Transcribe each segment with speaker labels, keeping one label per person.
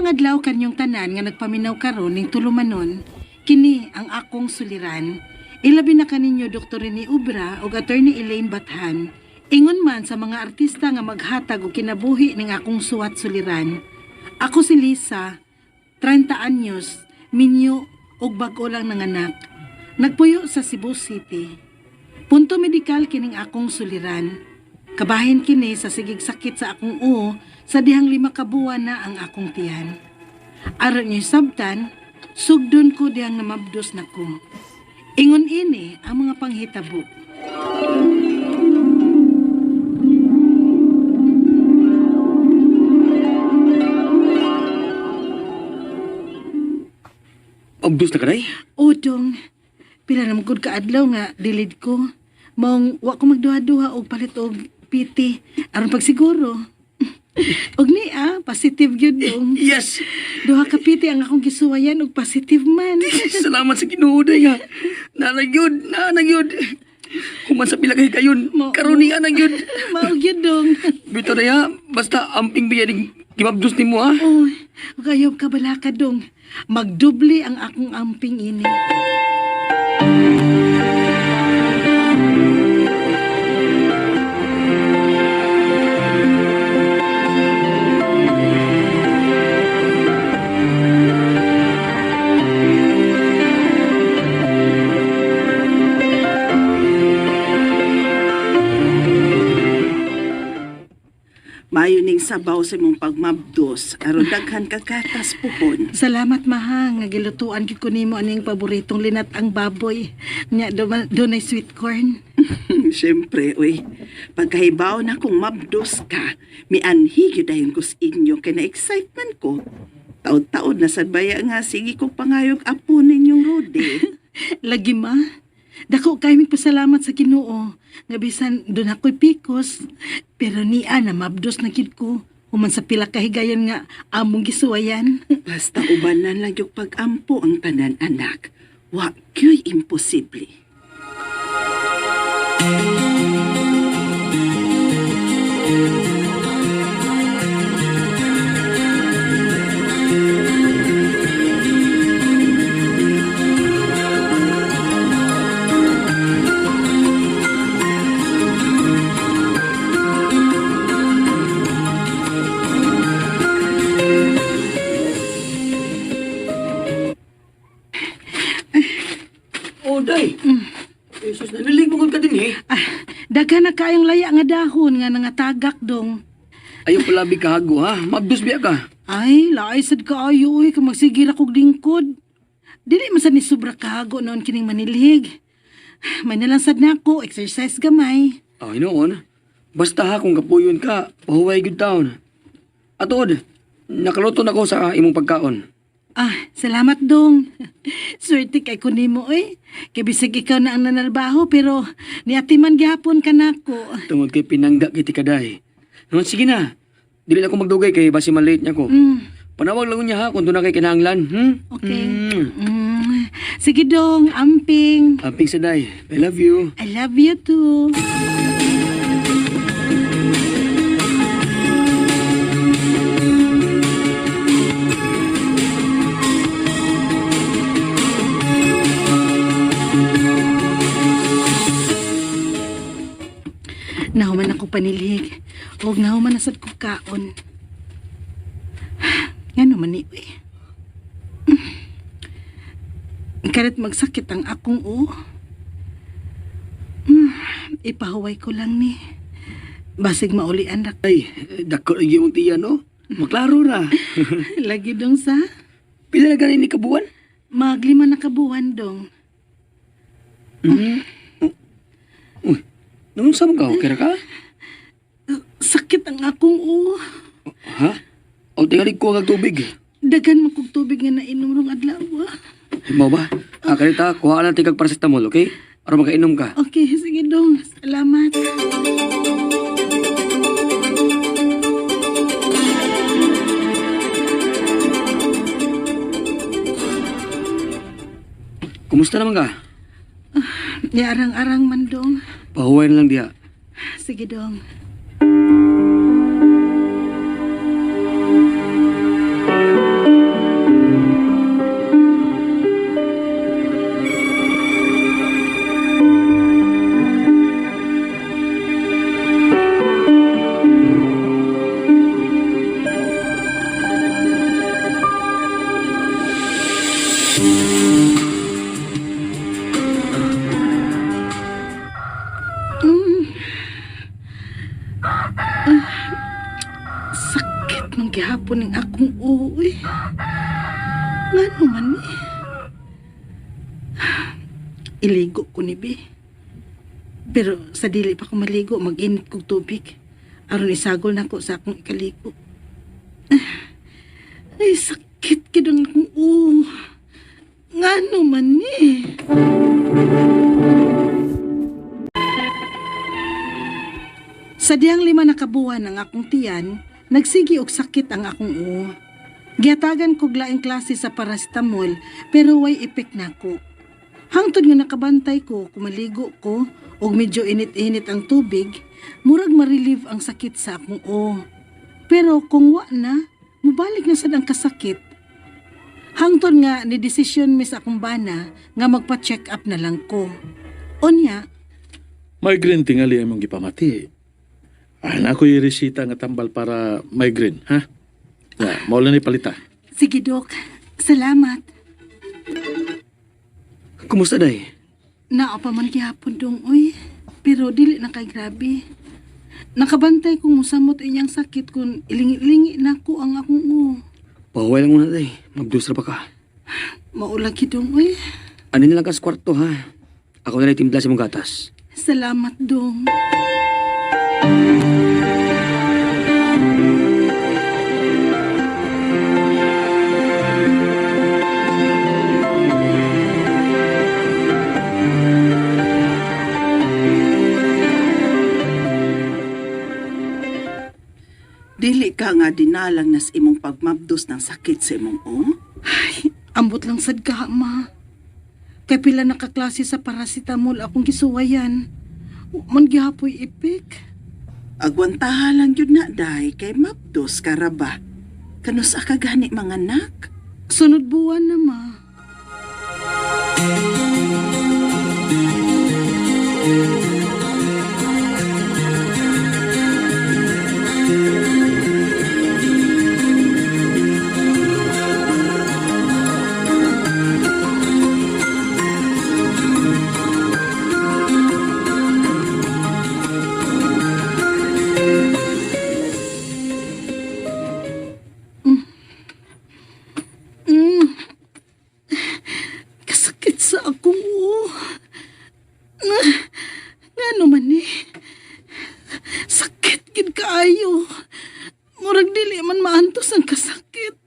Speaker 1: Maayong adlaw kanyong tanan nga nagpaminaw karon ning tulumanon, kini ang akong suliran. Ilabi na kaninyo Dr. Rene Ubra ug Attorney Elaine Bathan. Ingon man sa mga artista nga maghatag og kinabuhi ning akong suwat suliran. Ako si Lisa, 30 anyos, minyo ug bag-o lang nanganak. Nagpuyo sa Cebu City. Punto medikal kining akong suliran. Kabahin kini sa sigig sakit sa akong uo sa dihang 5 ka buwan na ang akong tiyan. Aron niyo sabtan, sugdon ko dihang namabdos na ko. Ingon ini ang mga panghitabo.
Speaker 2: Abdos na ka, day?
Speaker 1: Odong, pila na magud ka adlaw nga dilid ko. Maong wa ko magduha-duha og palit og PT aron pagsiguro. Og niya, positive gyud dong.
Speaker 2: Yes!
Speaker 1: Duha ka PT ang akong gisuwayan og positive man.
Speaker 2: Salamat sa Ginoo, day nga. Nanagyod, nanagyod. Human sa pila kay kayon, karon niya nagyod.
Speaker 1: Mao gyud dong.
Speaker 2: Bito na ya, basta amping biya ning gimabdos nimo ha.
Speaker 1: Oy, kayo ka balaka dong. Magdubli ang akong amping ini.
Speaker 3: Maayo ning sabaw sa imong pagmabdos aron daghan ka gatas puhon.
Speaker 1: Salamat maha nga gilutuan gyud ko nimo aning paboritong linat ang baboy. Nya dunay sweet corn.
Speaker 3: Siyempre, uy. Pagkahibaw na kung mabdos ka, mianhi gyud dayon ko sa inyo kay na-excitement ko. Taod-taod na sad baya nga sige ko pangayog apo ninyong Rode.
Speaker 1: Lagi ma. Dako kay pasalamat sa Ginoo nga bisan doon ako'y pikos pero niya na mabdos na gid ko human sa pila ka higayon nga among gisuwayan.
Speaker 3: Basta ubanan lang yung pag-ampo ang tanan anak. Wa kyo'y imposible.
Speaker 2: Oh, day. Jesus, nalilig mo ka din eh.
Speaker 1: Ah, daghan na kaayong laya nga dahon nga nangatagak dong.
Speaker 2: Ayaw palabi kahago ha. Mabdos biya ka.
Speaker 1: Ay, laay sad kaayo uy kung magsigir akog lingkod. Dili man sad ni sobra kahago noon kining manilhig. May nalansad na ako, exercise gamay.
Speaker 2: Ay noon. Basta ha kung kapuyon ka, pahuway good town. Atod, nakaluto na ko sa imong pagkaon.
Speaker 1: Ah, salamat dong. Swerte kay ko nimo oy. Kay bisag ikaw na ang nanalbaho pero niatiman gihapon ka nako.
Speaker 2: Tungod kay pinangga kiti kaday. Noon, sige na. Dili na ako magdugay kay basi malate niya ko. Panawag lang niya ha kung doon na kay kinahanglan. Hmm?
Speaker 1: Okay.
Speaker 2: Mm.
Speaker 1: Sige dong, amping.
Speaker 2: Amping sa day. I love you.
Speaker 1: I love you too. Nahuman ako panilhig. Og nahuman na sad ko kaon. Ngano man ni uy. Karit magsakit ang akong uo. Ipahuway ko lang ni. Basig maulian ra.
Speaker 2: Ay, dako lagi mong tiyan, no? Maklaro na.
Speaker 1: Lagi dong sa
Speaker 2: Pila na ganin ni kabuan?
Speaker 1: maglima na kabuwan dong.
Speaker 2: Mm. Uy, noon sa mga okay ra ka?
Speaker 1: Sakit ang akong uo.
Speaker 2: Ha? O tingali ko ang tubig.
Speaker 1: Daghan man kog tubig nga nainom rong adlaw. Ah.
Speaker 2: Mo ba? Ah, kanita, kuha lang tigag paracetamol, okay? Aron makainom ka.
Speaker 1: Okay, sige dong. Salamat.
Speaker 2: Kumusta naman ka?
Speaker 1: Niarang-arang man dong.
Speaker 2: Pahuway na lang diha.
Speaker 1: Sige dong. gihapon ning akong uwi. Ngano man ni? Iligo ko ni Bi. Pero sa dili pa ko maligo, mag-init kog tubig. Aron isagol nako sa akong ikaligo. Ay, sakit gid ang akong ulo. Ngano man ni? Sa diyang 5 na kabuwan ang akong tiyan, nagsigi og sakit ang akong ulo. Giatagan kog laing klase sa paracetamol pero way epek nako. Hangtod nga nakabantay ko, kumaligo ko, og medyo init-init ang tubig, murag ma-relieve ang sakit sa akong ulo. Pero kung wa na, mubalik na sad ang kasakit. Hangtod nga ni desisyon mis akong bana nga magpa-check up na lang ko. Unya,
Speaker 4: Migraine tingali among gipamati. Ah, na ako'y resita nga tambal para migraine, ha? Ya, mao lang ni palita.
Speaker 1: Sige dok, salamat.
Speaker 2: Kumusta, day?
Speaker 1: Naa pa man gihapon dong, uy. Pero dili na kay grabe. Nakabantay kung musamot inyang sakit kung ilingi-lingi na ko ang akong ulo.
Speaker 2: Pahuway lang muna, day. Magdusra pa ka.
Speaker 1: Maulagi dong, uy.
Speaker 2: Ano na lang ka sa kwarto, ha? Ako na lang timpla sa mong gatas.
Speaker 1: Salamat dong.
Speaker 3: Dili ka nga dinalang nas imong pagmabdos ng sakit sa imong o?
Speaker 1: Ay, ambot lang sad ka, ma. Kay pila nakaklase sa paracetamol akong gisuwayan. Wa man gihapoy epek.
Speaker 3: Agwantaha lang yun na, day, kay mabdos ka ra ba? Kanus ka gani mga anak?
Speaker 1: Sunod buwan na, ma. Kasakit sa akong ulo. Nga naman eh. Sakit gid kaayo. Murag dili man maantos ang kasakit.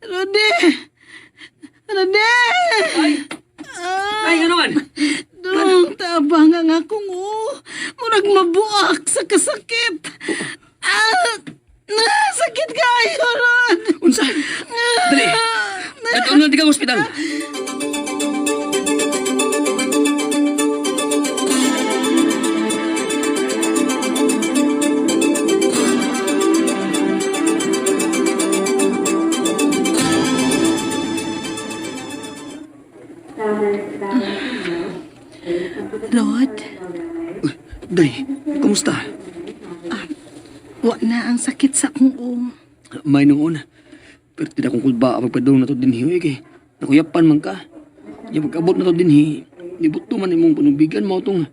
Speaker 1: Rode! Rode!
Speaker 2: Ay! Ay, ano man?
Speaker 1: Dong, tabang ang akong ulo. Murag mabuak sa kasakit. Ah! Sakit kaayo, Rod!
Speaker 2: Unsa? Dali! At ano na ka ospital?
Speaker 1: Rod,
Speaker 2: Day, kumusta?
Speaker 1: wa na ang sakit sa akong ulo.
Speaker 2: May nung una. Pero tidak kong kulba ang pagpadong na to dinhi, uy, kay. Nakuyapan man ka. Yung pag-abot na to dinhi, nibuto man imong panubigan mo itong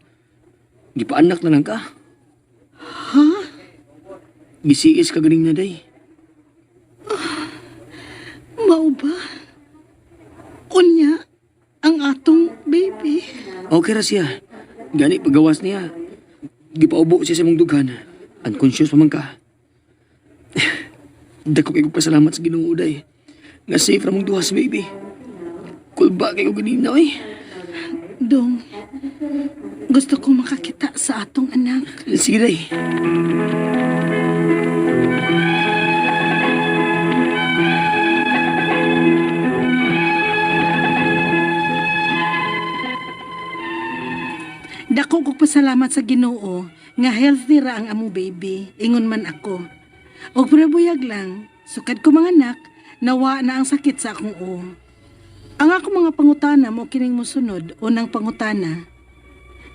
Speaker 2: gipaanak na lang ka.
Speaker 1: Ha?
Speaker 2: Gisiis ka ganing na, day.
Speaker 1: Mao ba? Unya, ang atong baby.
Speaker 2: Okay ra siya. Gani pagawas niya. Gipaubo siya sa imong dughan. Unconscious pa man ka. Dako kay kong pasalamat sa Ginoo day. Nga safe ra mong duha sa baby. Kulba kay ko ganina oy.
Speaker 1: Dong, gusto ko makakita sa atong anak.
Speaker 2: Sige day.
Speaker 1: Dako kog pasalamat sa Ginoo nga healthy ra ang among baby. Ingon man ako. Og buyag lang, sukad ko mga anak, nawa na ang sakit sa akong ulo. Ang akong mga pangutana mo kining mosunod, unang pangutana.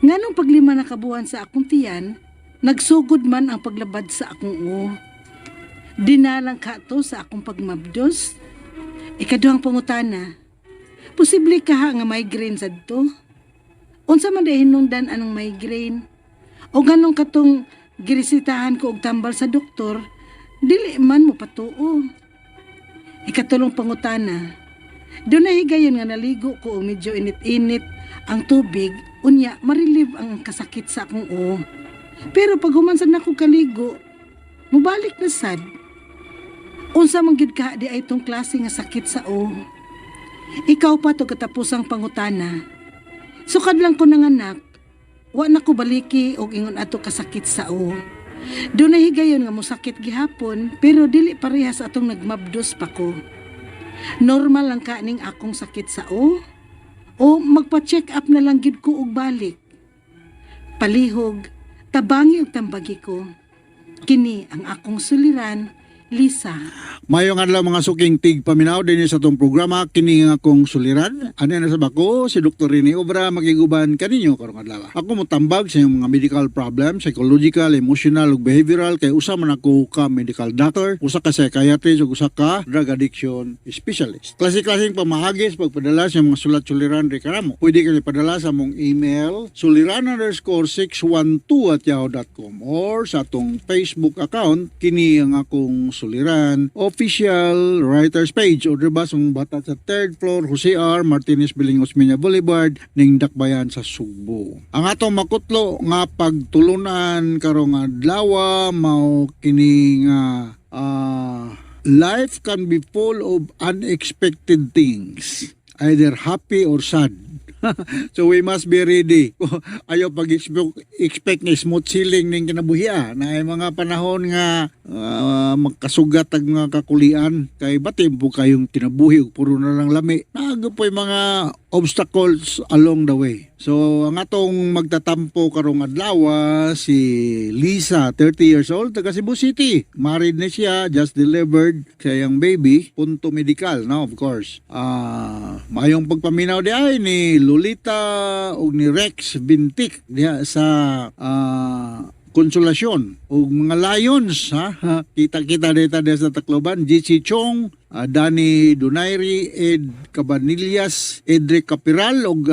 Speaker 1: Nganong paglima na kabuan sa akong tiyan, nagsugod man ang paglabad sa akong ulo. Dinalang ka to sa akong pagmabdos. Ikaduhang pangutana, posible kaha nga migraine sad to? Unsa man dahil hinungdan anong migraine? O ganong katong giresitahan ko og tambal sa doktor, Dili man mo patuo. Ikatulong pangutana. Dunay higayon nga naligo ko og medyo init-init ang tubig, unya ma-relieve ang kasakit sa akong uo. Pero pag human sad nako kaligo, mubalik na sad. Unsa man gyud ka di ay tong klase nga sakit sa uo? Ikaupat og katapusang pangutana. Sukad lang ko nanganak, wa na ko baliki og ingon ato kasakit sa uo. Dunay higayon nga mosakit gihapon, pero dili parehas atong nagmabdos pa ko. Normal lang ka ning akong sakit sa uo? O magpa-check up na lang gyud ko og balik? Palihog, tabangi og tambagi ko. Kini ang akong suliran, Lisa.
Speaker 5: Mayong adlaw, mga suking tig paminaw din sa atong programa, kini nga akong suliran. Ano na sa bako si Dr. Rene Obra makiguban kaninyo karong adlaw. Ako motambag sa inyong mga medical problem, psychological, emotional ug behavioral kay usa man ako ka medical doctor, usa ka psychiatrist ug usa ka drug addiction specialist. Klase-klaseng pamaagi sa pagpadala sa inyong mga sulat suliran diri kanamo. Pwede kayo padala sa among email suliran_612@yahoo.com or sa atong Facebook account, kini ang akong suliran official writers page, o diba sa mong bata sa third floor, Jose R. Martinez Building, Osmeña Boulevard, ning Dakbayan sa Sugbo. Ang atong makutlo nga pagtulunan karong adlaw mao kini nga life can be full of unexpected things, either happy or sad. So we must be ready. Ayaw pag expect nga smooth sailing ning kinabuhi ah. Na ay mga panahon nga magkasugat ang mga kakulian kay batin po kayong kinabuhi ug puro na lang lami. Naa po'y mga obstacles along the way. So ang atong magtatampo karong adlaw si Lisa, 30 years old, taga Cebu City. Married na siya, just delivered sa iyang baby, punto medical, no, of course. Mayong pagpaminaw di ay ni Lolita ug ni Rex Bintik diha sa Konsolasyon ug mga Lions ha. Kita-kita dito diha sa Tacloban, GC Chong, Danny Donairi, Ed Cabanillas, Edric Capiral ug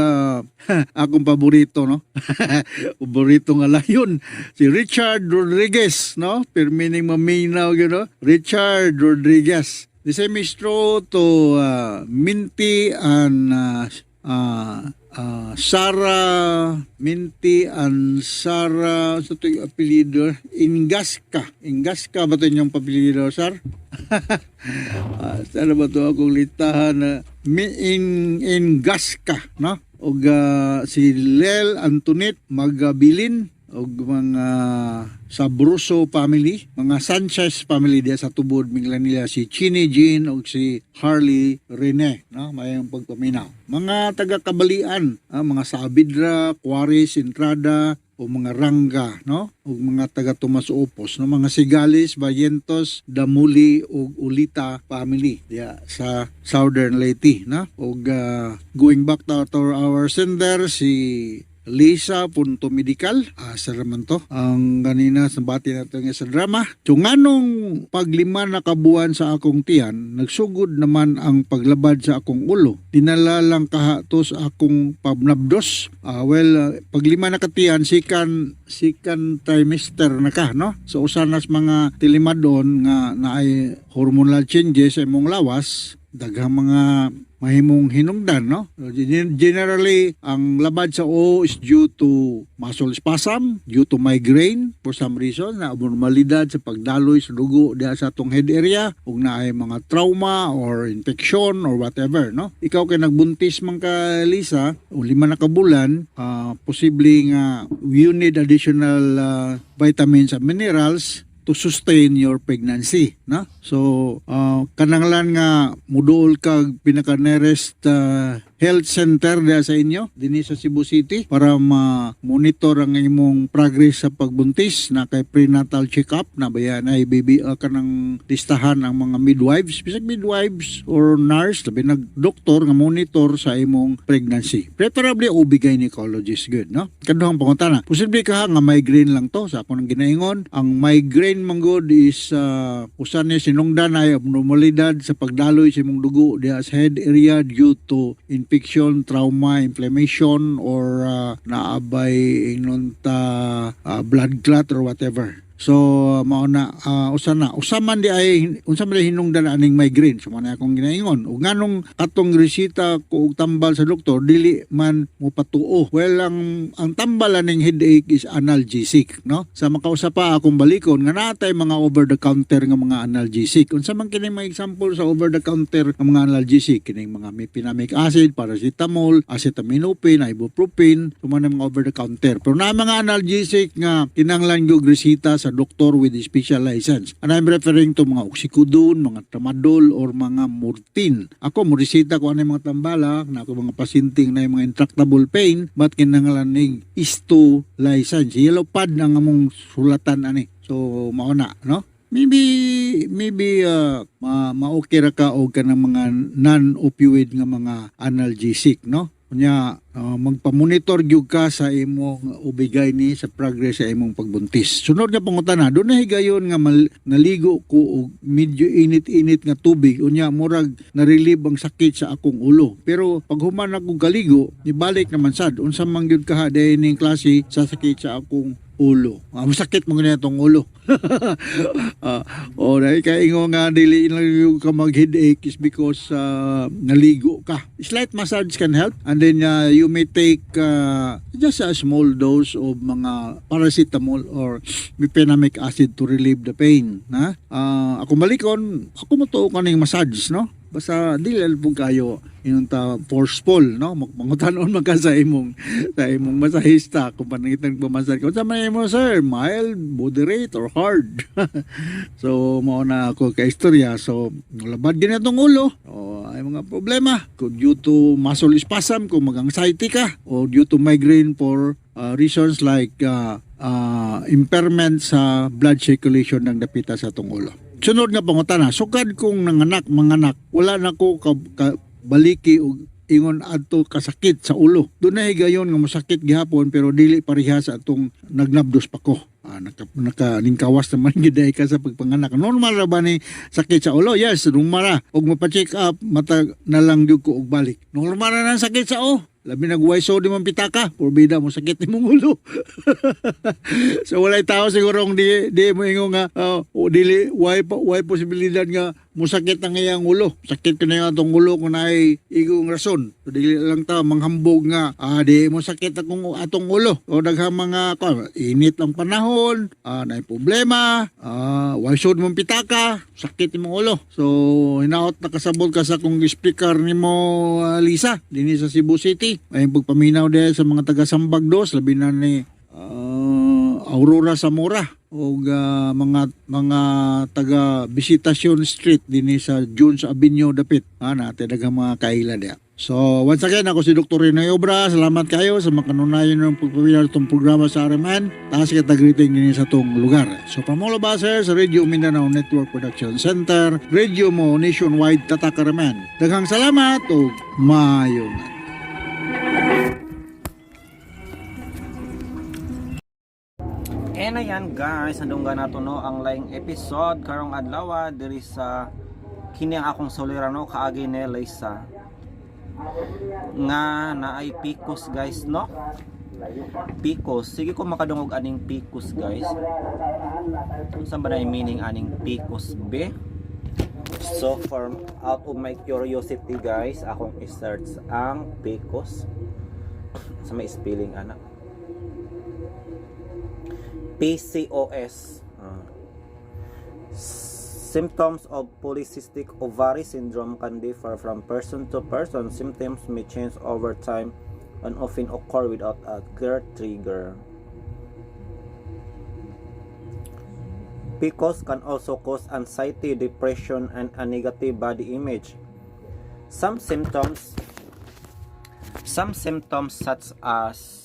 Speaker 5: akong paborito, no, paborito nga lion, si Richard Rodriguez, no, pirmining maminaw gyud, no, Richard Rodriguez. The same is true to Minty and Sarah, Minty and Sarah, sa ito yung apelyido, Ingasca. Ingasca ba ito yung apelyido, sir? Sana ba ito akong listahan na Ingasca, no? Og si Lel Antoinette Magabilin og mga Sabroso family, mga Sanchez family diya sa Tubod, Minglanilla, si Chini Jean og si Harley Rene, no? Mayong pagpaminaw. Mga taga Kabalian, mga Saavedra, Quares, Entrada, o mga Rangga, no? O mga taga Tomas Opos, no? Mga Sigales, Bayentos, Damuli ug Ulita family diya sa Southern Leyte, no? Og going back to our sender si Lisa punto medical, asa raman to ang ganina sa bati nato nga sa drama. So nganong paglima na kabuan sa akong tiyan, nagsugod naman ang paglabad sa akong ulo? Dinala lang kaha to sa akong pabnabdos. Well, paglima na katiyan, second trimester na ka, no? So usa nas mga tilimadon nga naay hormonal changes sa imong lawas, daghang mga mahimong hinungdan, no? Generally, ang labad sa ulo is due to muscle spasm, due to migraine, for some reason, na abnormalidad sa pagdaloy sa dugo diha sa atong head area, ug naay mga trauma or infection or whatever, no? Ikaw kay nagbuntis man ka, Lisa, o 5 na ka bulan, posible nga you need additional vitamins and minerals to sustain your pregnancy, no? So kananglan nga muduol kag pinaka nearest health center diha sa inyo dinhi sa Cebu City para ma-monitor ang imong progress sa pagbuntis, na kay prenatal check-up na bayan ay baby, kanang listahan ang mga midwives, bisag midwives or nurse, labi nag doktor nga monitor sa imong pregnancy, preferably OB gynecologist good, no? Kaduhang pangutana, posible ka nga migraine lang to sa ako nang ginaingon. Ang migraine manggod is usa ni sinungdan ay abnormalidad sa pagdaloy sa imong dugo diha sa head area due to infection, trauma, inflammation or naabay ingnon ta blood clot or whatever. So mao na, usa na usa man di ay unsa man di hinungdan aning migraine. So mao na akong ginaingon. Ug nganong katong resita ko og tambal sa doktor dili man mopatuo? Well, ang tambal aning headache is analgesic, no? Sa makausa pa akong balikon nga natay mga over the counter nga mga analgesic. Unsa man kini mga example sa over the counter nga mga analgesic? Kining mga mefenamic acid, paracetamol, acetaminophen, ibuprofen, so man ang mga over the counter. Pero naa mga analgesic nga kinahanglan gyud resita sa doktor with a special license. And I'm referring to mga oxycodone, mga tramadol or mga morphine. Ako mo resita ko ani mga tambala na ako mga pasyente na mga intractable pain, but kinahanglan ning ISTO license. Yellow pad ang among sulatan ani. So mao na, no? Maybe ma-okay ra ka og kanang mga non-opioid nga mga analgesic, no? Unya magpa-monitor gyud ka sa imong ubigay ni sa progress sa imong pagbuntis. Sunod nga pangutana, dunay higayon nga naligo ko og medyo init-init nga tubig, unya murag na-relieve ang sakit sa akong ulo. Pero pag human ako kaligo, nibalik naman sad. Unsa man gyud kaha ning klase sa sakit sa akong ulo? Ah, masakit mo ganyan itong ulo. O dahil kay ingo nga dili lang yung ka mag headache is because naligo ka. Slight massage can help, and then you may take just a small dose of mga paracetamol or mefenamic acid to relieve the pain. Na? Ako malikon, ako mo ka ning massage, no? Basta dili lang pud kayo ingon ta forceful, no? Mangutanon man ka sa imong masahista kung panangitan pamasahe ka. Unsa man imo, sir? Mild, moderate or hard? So mao na ako ka istorya. So labad din atong ulo. O ay mga problema kung due to muscle spasm, kung mag-anxiety ka, o due to migraine for reasons like impairment sa blood circulation ng dapita sa atong ulo. Sunod nga pangutana, sukad kong nanganak, manganak, wala na ko ka baliki og ingon adto kasakit sa ulo. Dunay higayon nga mosakit gihapon pero dili pareha sa atong nagnabdos pa ko. Ah, naka ningkawas naman gyud ka sa pagpanganak. Normal ra ba ni sakit sa ulo? Yes, normal ra. Og mapa-check up mata na lang gyud ko og balik. Normal ra nang sakit sa o. Labi nagwaiso di man pitaka, porbida mo sakit nimong ulo. So walay tao siguro ang di mo ingon nga o dili way posibilidad nga musakit ang iyang ulo. Sakit ka na yung atong ulo kung naay igong rason. So dili lang ta manghambog nga di mo sakit akong atong ulo. O daghang mga kuan, init ang panahon, naay problema, way sud mong pitaka, sakit imong ulo. So hinaot nakasabot ka sa akong speaker nimo, Lisa, dinhi sa Cebu City. Ay pagpaminaw diha sa mga taga Sambag Dos, labi na ni Aurora Zamora o mga taga Visitacion Street dinhi sa Jones Avenue dapit. Ah, nate daghang mga kaila diha. So, once again, ako si Dr. Rene Obra. Salamat kayo sa makanunayon ng pagpapila itong programa sa RMN. Taas kita greeting din sa itong lugar. So, from all of us here sa Radio Mindanao Network Production Center, Radio mo nationwide, Tatak RMN. Daghang salamat o maayong adlaw.
Speaker 6: And ayan guys, nadunggan nato, no, ang laing episode karong adlaw diri sa kini ang akong suliran, no, kaagi ni Lisa nga naay PCOS, guys, no? PCOS, sige ko makadungog aning PCOS, guys. Unsa ba na yung meaning aning PCOS b? So for out of my curiosity, guys, akong i-search ang PCOS sa may spelling ana. PCOS. Ah. Symptoms of polycystic ovary syndrome can differ from person to person. Symptoms may change over time and often occur without a clear trigger. PCOS can also cause anxiety, depression, and a negative body image. Some symptoms such as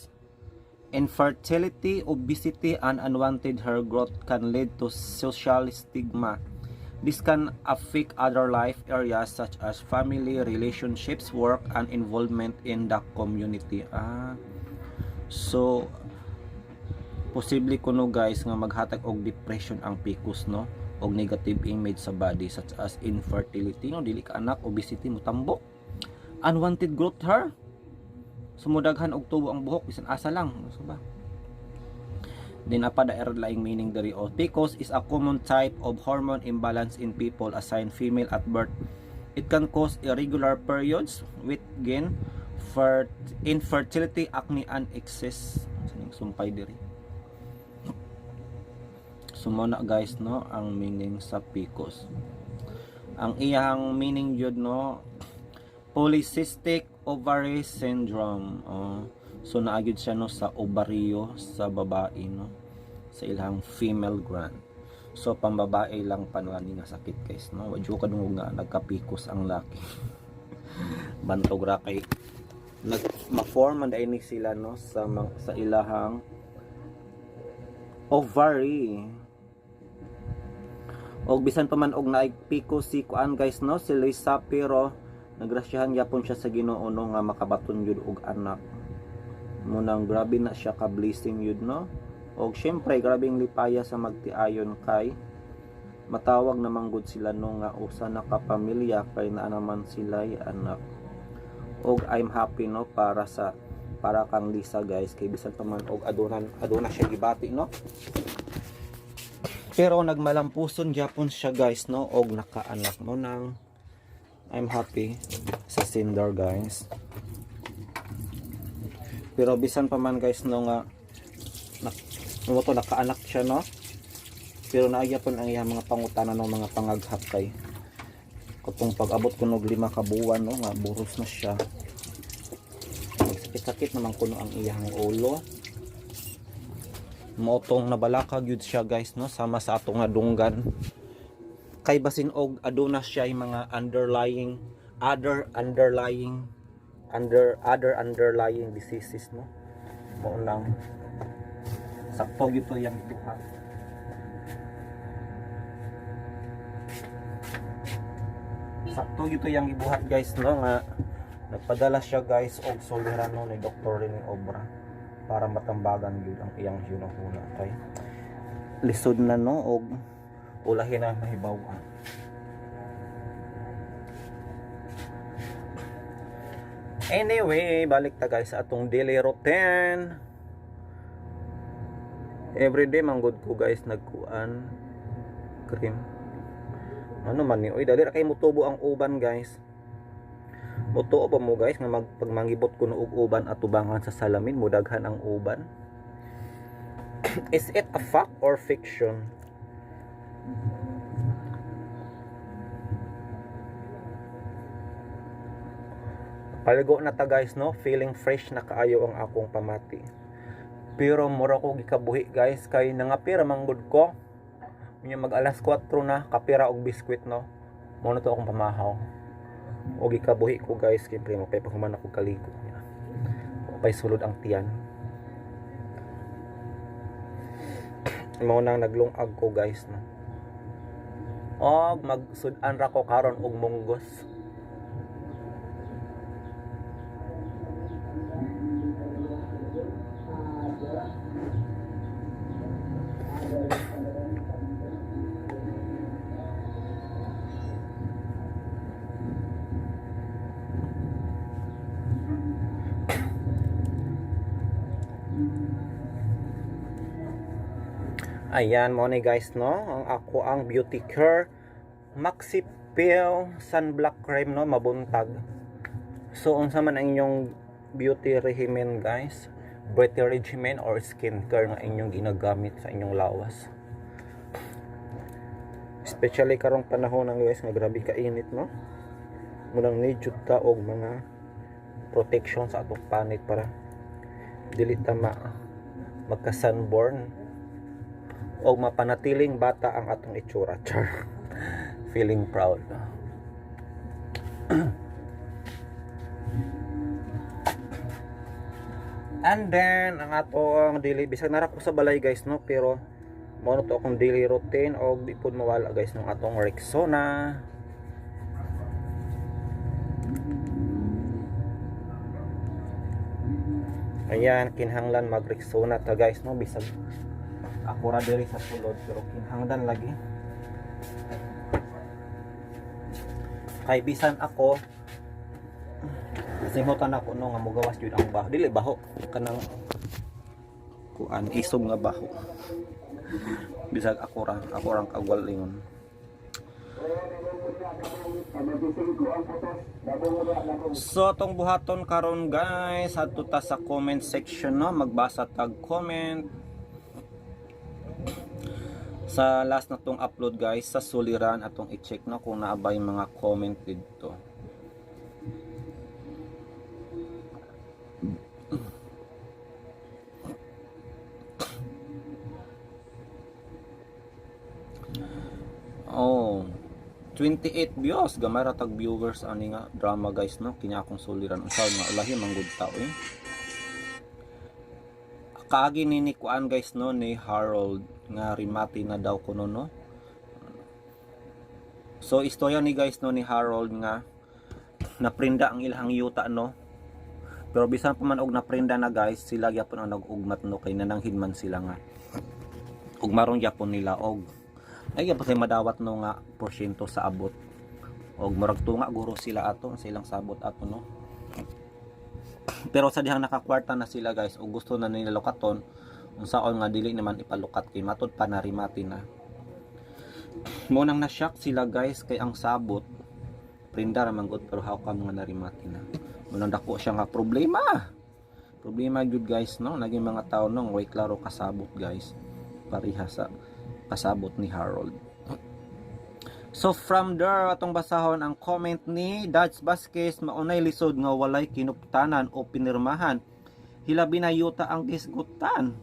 Speaker 6: infertility, obesity, and unwanted hair growth can lead to social stigma. This can affect other life areas such as family, relationships, work, and involvement in the community. Ah, so posible kuno, guys, nga maghatag og depression ang PCOS, no, og negative image sa body such as infertility, no, dili ka anak, obesity, mutambok, unwanted growth hair, sumudaghan og tubo ang buhok bisan asa lang. So ba Din apa da laing meaning diri o. PCOS is a common type of hormone imbalance in people assigned female at birth. It can cause irregular periods, weight gain, infertility, acne, and excess. Sining sumpay diri. So mo na guys no ang meaning sa PCOS. Ang iyang meaning jud no, polycystic ovary syndrome. Oh, so naa gyud siya no sa ovaryo sa babae no, sa ilang female gland. So pambabae lang panwani nga sakit guys no. Wa jud kadungog nga nagka-PCOS ang laki. Bantog ra kay nag ma-form man ni sila no sa ilahang ovary. Og bisan pa man og naay PCOS si kuan guys no, si Lisa, pero nagrasyahan gyapon siya sa Ginoo no nga makabaton gyud og anak. Munang grabe na siya ka blessing yun no. Og syempre grabeng lipaya sa magtiayon kay matawag naman gud sila no nga usa na ka pamilya kay naa naman sila'y anak. Og I'm happy no para kang Lisa guys, kay bisan pa man og aduna siya gibati no. Pero nagmalampuson gyapon siya guys no og nakaanak mo nang I'm happy sa sender guys. Pero bisan pa man guys no nga na, to nakaanak siya no. Pero naagya pon ang iyang mga pangutana no, mga pangaghap kay katong pag-abot kuno og 5 ka buwan no nga buros na siya. Magsakit-sakit naman kuno ang iyang ulo. Motong nabalaka gyud siya guys no, sama sa ato nga dunggan. Kay basin og aduna siya mga underlying other underlying under other underlying diseases no. Mao nang sakto gyud to yang buhat. Sakto gyud to yang gibuhat guys no nga nagpadala siya guys og soliran no ni Dr. Rene Obra para matambagan gyud ang iyang hunahuna kay lisod na no og ulahin na mahibaw-an. Anyway, balik ta guys sa atong daily routine. Everyday manggod ko guys nagkuan cream. Ano man ni oy, dali ra kay mutubo ang uban guys. Mutuo ba mo guys nga pagmangibot kuno og uban at tubangan sa salamin mudaghan ang uban? Is it a fact or fiction? Paligo na ta guys no, feeling fresh na kaayo ang akong pamati. Pero mura ko gikabuhi guys kay nangapira manggod ko. Unya mag alas 4 na kapira og biskwit no. Mo na to akong pamahaw. O gikabuhi ko guys kay primo kay paghuman ako kaligo. Pay sulod ang tiyan. Mao nang naglungag ko guys no. Og magsud-an ra ko karon og munggos. Ayan mo ni guys no, ang ako ang Beauty Care Maxi Peel Sunblock Cream no, mabuntag. So unsa man ang inyong beauty regimen guys, beauty regimen or skincare nga inyong ginagamit sa inyong lawas. Especially karong panahon ng guys nga grabe ka init no. Munang need jud ta og mga protection sa atong panit para dili ta magka sunburn o mapanatiling bata ang atong itsura. Char. Feeling proud. And then ang atong daily, bisag nara ko sa balay guys no, pero mo na to akong daily routine og di pud mawala guys ng atong Rexona. Ayan, kinahanglan mag Rexona ta guys no, bisag ako ra diri sa sulod pero kinahanglan lagi. Kay bisan ako simhutan ako no nga mogawas jud ang baho. Dili baho kanang Kuan isog nga baho. Bisag ako ra, ako rang kagwalingon. So atong buhaton karon guys, adto ta sa comment section no, magbasa tag comment. Sa last na tong upload guys, sa suliran atong i-check no kung naabay mga comment didto. Oh, 28 views, gamay ra tag viewers ani nga drama guys no, kini akong suliran. Unsa nga ulahi man gud ta eh. Kaagi ni kuan guys no ni Harold nga rimati na daw kuno no. So istorya ni guys no ni Harold nga naprinda ang ilahang yuta no. Pero bisan pa man og naprinda na guys, sila gyapon ang nag-ugmat no kay nananghin man sila nga. Ug maron gyapon nila og ay gyapon sila madawat no nga porsyento sa abot. Og murag tunga guro sila ato sa ilang sabot ato no. Pero sa dihang nakakwarta na sila guys og gusto na nila lukaton, unsaon nga dili naman ipalukat kay matud pa na rimati na. Mo nang na-shock sila guys kay ang sabot prinda ra man gud pero how come nga narimati na. Mo nang dako siya nga problema. Problema gyud guys no, naging mga tao no way klaro kasabot guys. Pareha sa kasabot ni Harold. So from there atong basahon ang comment ni Dutch Vasquez, maunay lisod nga walay kinuptanan o pinirmahan. Hilabi na yuta ang gisgutan.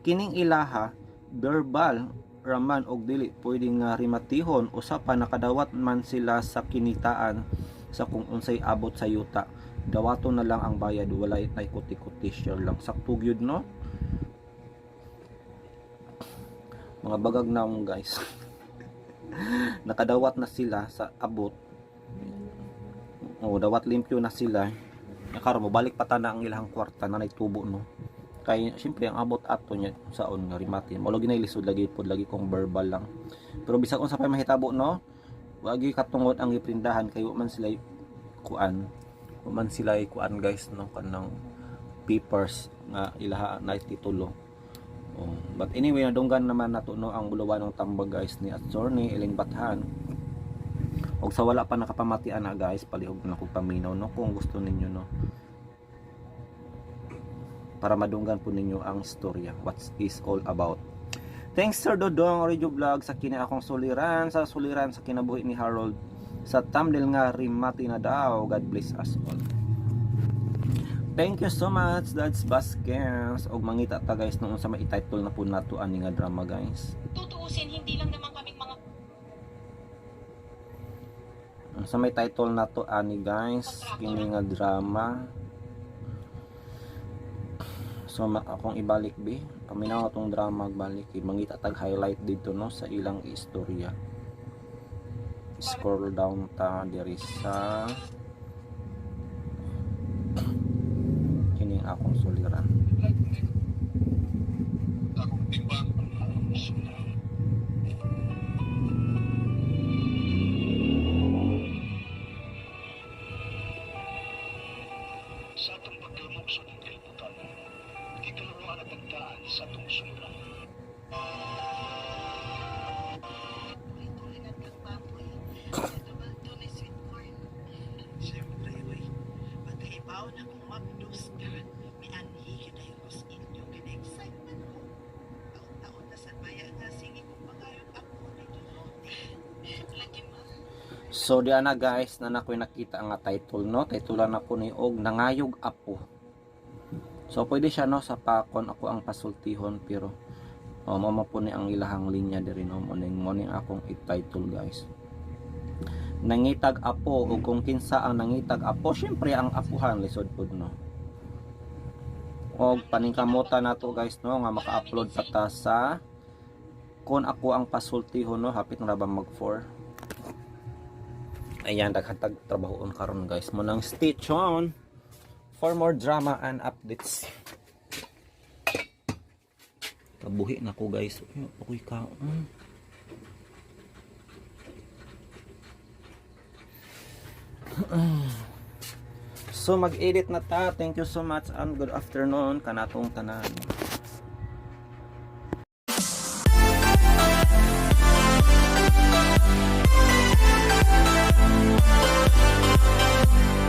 Speaker 6: Kining ilaha verbal raman og dili pwede nga rimatihon, usa pa nakadawat man sila sa kinitaan sa kung unsay abot sa yuta. Dawaton na lang ang bayad, walay nay kuti-kuti, share lang. Sakto gyud no. Mga bagag naong guys. Nakadawat na sila sa abot. O dawat limpyo na sila. Karon mo balik pa ta na ang ilang kwarta na tubo no. Kay syempre ang abot ato niya saon nga rimati. Mo lagi na lisod lagi pod lagi kong verbal lang. Pero bisag unsa pa mahitabo no, wagi katungod ang giprindahan kay wa man sila kuan. Wa man sila kuan guys no kanang papers nga ilaha na titulo. Oh, but anyway, nadunggan naman nato no ang buluwanong tambag guys ni Attorney Elaine Bathan. Og sa wala pa nakapamatian na guys, palihog na kog paminaw no kung gusto ninyo no. Para madunggan po ninyo ang istorya, what is all about. Thanks Sir Dodong Radio Vlog sa kini akong suliran sa kinabuhi ni Harold sa thumbnail nga rimati na daw. God bless us all. Thank you so much, Dads Vasquez. Og mangita ta guys nung unsa may title na po nato ani nga drama guys.
Speaker 7: Tutuusin, hindi lang naman kaming mga
Speaker 6: Unsa may title nato ani guys kini nga drama. So akong ibalik bi, paminaw atong drama balik, mangita tag highlight dito no sa ilang istorya. Scroll down ta diri sa kining akong suliran.
Speaker 8: Sa atong pagkalmok sa atong kalibutan, gikalawa na tagdaan sa atong suliran.
Speaker 1: Tulingan kang baboy. Doon ay sweet corn.
Speaker 3: Siyempre, uy. Pagkahibaw na kung mabdos ka, mianhi yun ay kus inyo kay na-excitement ko. Taon-taon na sa baya nga sige kong pangayong ako nito.
Speaker 1: Lagi ma.
Speaker 6: So di ana guys, na nakoy nakita nga title no, titulan ako ni og Nangayog Apo. So pwede siya no sa pakon ako ang pasultihon pero oh, mao po ni ang ilahang linya diri no, mo ning akong i-title guys. Nangitag apo ug kung kinsa ang nangitag apo, syempre ang apuhan lisod pud no. Og paningkamota nato guys no nga maka-upload pa ta sa kon ako ang pasultihon no, hapit na ra ba mag 4. Ayan, daghan tag trabahoon karon guys. Mo nang stay tuned for more drama and updates. Kabuhi na ko guys. Uy, ako'y kaon. So mag-edit na ta. Thank you so much and good afternoon kanatong tanan.